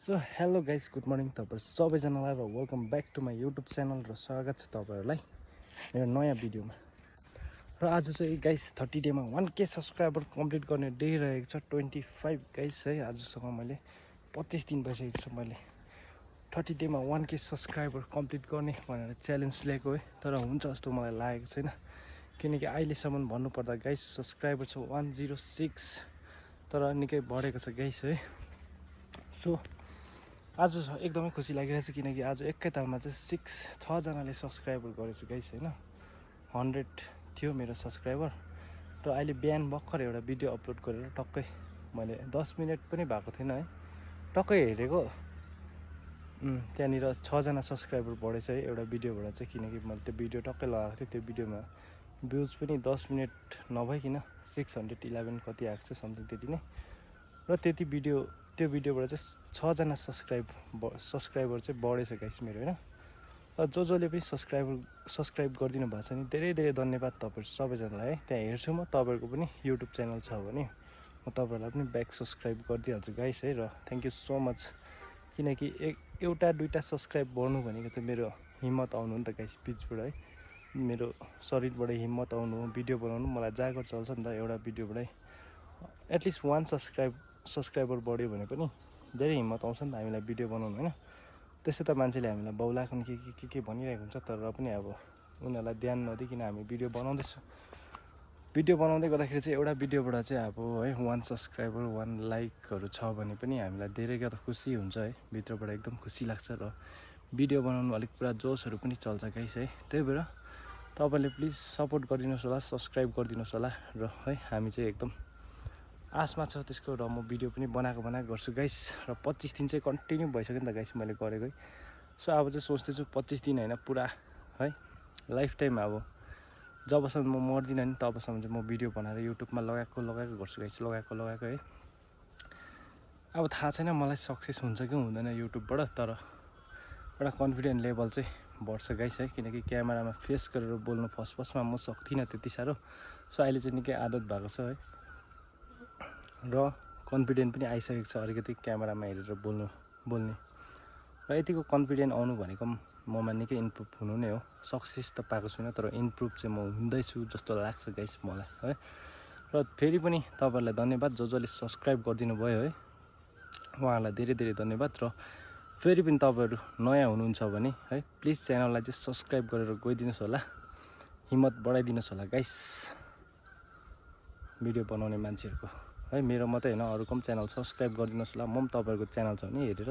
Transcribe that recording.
So hello guys, good morning तपाईँ सबैजनालाई र welcome back to my YouTube channel र स्वागत छ तपाईँहरूलाई मेरो नयाँ भिडियोमा। र आज चाहिँ गाइस 30 डेमा 1K सब्सक्राइबर कम्प्लिट गर्ने डे रहेको छ 25 गाइस है। आजसँग मैले 25 दिन भइसकेको छ मैले 30 डेमा 1K सब्सक्राइबर कम्प्लिट गर्ने भनेर च्यालेन्ज लिएको है। तर हुन्छ जस्तो मलाई लागेको छैन, किनकि अहिलेसम्म भन्नुपर्दा गाइस सब्सक्राइबर छ 106, तर निकै बढेको छ गाइस है। सो आज एकदमै खुसी लागिरहेछ, किनकि आज एकैतालमा चाहिँ 6जनाले सब्सक्राइबर गरेछ गाइस होइन। 100 थियो मेरो सब्सक्राइबर र अहिले बिहान भर्खर एउटा भिडियो अपलोड गरेर टक्कै मैले 10 मिनट पनि भएको थिएन है, टक्कै हेरेको त्यहाँनिर 6जना सब्सक्राइबर बढेछ है एउटा भिडियोबाट चाहिँ। किनकि मैले त्यो भिडियो टक्कै लगाएको थिएँ, त्यो भिडियोमा भ्युज पनि 10 मिनट नभइकन 611 कति आएको छ समथिङ त्यति नै। र त्यो भिडियोबाट चाहिँ 6जना सब्सक्राइबर चाहिँ बढेछ गाइस मेरो होइन। र जसले पनि सब्सक्राइब गरिदिनु भएको छ नि धेरै धेरै धन्यवाद तपाईँ सबैजनालाई है। त्यहाँ हेर्छु म तपाईँहरूको पनि युट्युब च्यानल छ भने म तपाईँहरूलाई पनि ब्याक सब्सक्राइब गरिदिइहाल्छु गाइस है। र थ्याङ्क यू सो मच, किनकि एउटा दुईवटा सब्सक्राइब बढ्नु भनेको त मेरो हिम्मत आउनु नि त गाइस, बिचबाट है मेरो शरीरबाट हिम्मत आउनु, भिडियो बनाउनु मलाई जागर चल्छ नि त एउटा भिडियोबाटै। एटलिस्ट 1 सब्सक्राइबर बढ्यो भने पनि धेरै हिम्मत आउँछ नि त हामीलाई भिडियो बनाउनु होइन। त्यसै त मान्छेले हामीलाई बौलाखन के भनिरहेको हुन्छ, तर पनि अब उनीहरूलाई ध्यान नदिकन हामी भिडियो बनाउँदैछौँ। भिडियो बनाउँदै गर्दाखेरि चाहिँ एउटा भिडियोबाट चाहिँ अब है 1 सब्सक्राइबर 1 लाइकहरू छ भने पनि हामीलाई धेरै क्या त खुसी हुन्छ है, भित्रबाट एकदम खुसी लाग्छ। र भिडियो बनाउनु अलिक पुरा जोसहरू पनि चल्छ गाइस है। त्यही भएर तपाईँले प्लिज सपोर्ट गरिदिनुहोस् होला, सब्सक्राइब गरिदिनुहोस् होला। र है हामी चाहिँ एकदम आशमा छ त्यसको, र म भिडियो पनि बनाएको गर्छु गाइस। र 25 दिन चाहिँ कन्टिन्यू भइसक्यो नि त गाइस मैले गरेको है। सो अब चाहिँ सोच्दैछु 25 दिन होइन पुरा है लाइफ टाइम, अब जबसम्म म मर्दिनँ नि तबसम्म चाहिँ म भिडियो बनाएर युट्युबमा लगाएको गर्छु गाइस, लगाएको है। अब थाहा छैन मलाई सक्सेस हुन्छ कि हुँदैन युट्युबबाट, तर एउटा कन्फिडेन्ट लेभल चाहिँ बढ्छ गाइस है। किनकि क्यामेरामा फेस गरेर बोल्नु फर्स्टमा म सक्दिनँ त्यति साह्रो। सो अहिले चाहिँ निकै आदत भएको छ है, र कन्फिडेन्ट पनि आइसकेको छ अलिकति क्यामेरामा हेरेर बोल्ने। र यतिको कन्फिडेन्ट आउनु भनेको ममा निकै इम्प्रुभ हुनु नै हो। सक्सेस त पाएको छुइनँ, तर इम्प्रुभ चाहिँ म हुँदैछु जस्तो लाग्छ गाइस मलाई है। र फेरि पनि तपाईँहरूलाई धन्यवाद जसले सब्सक्राइब गरिदिनु भयो है, उहाँहरूलाई धेरै धेरै धन्यवाद। र फेरि पनि तपाईँहरू नयाँ हुनुहुन्छ भने है प्लिज च्यानललाई चाहिँ सब्सक्राइब गरेर गइदिनुहोस् होला, हिम्मत बढाइदिनुहोस् होला गाइस भिडियो बनाउने मान्छेहरूको है। मेरो मात्रै होइन अरूको पनि च्यानल सब्सक्राइब गरिदिनुहोस् होला। म पनि तपाईँहरूको च्यानल छ भने हेरेर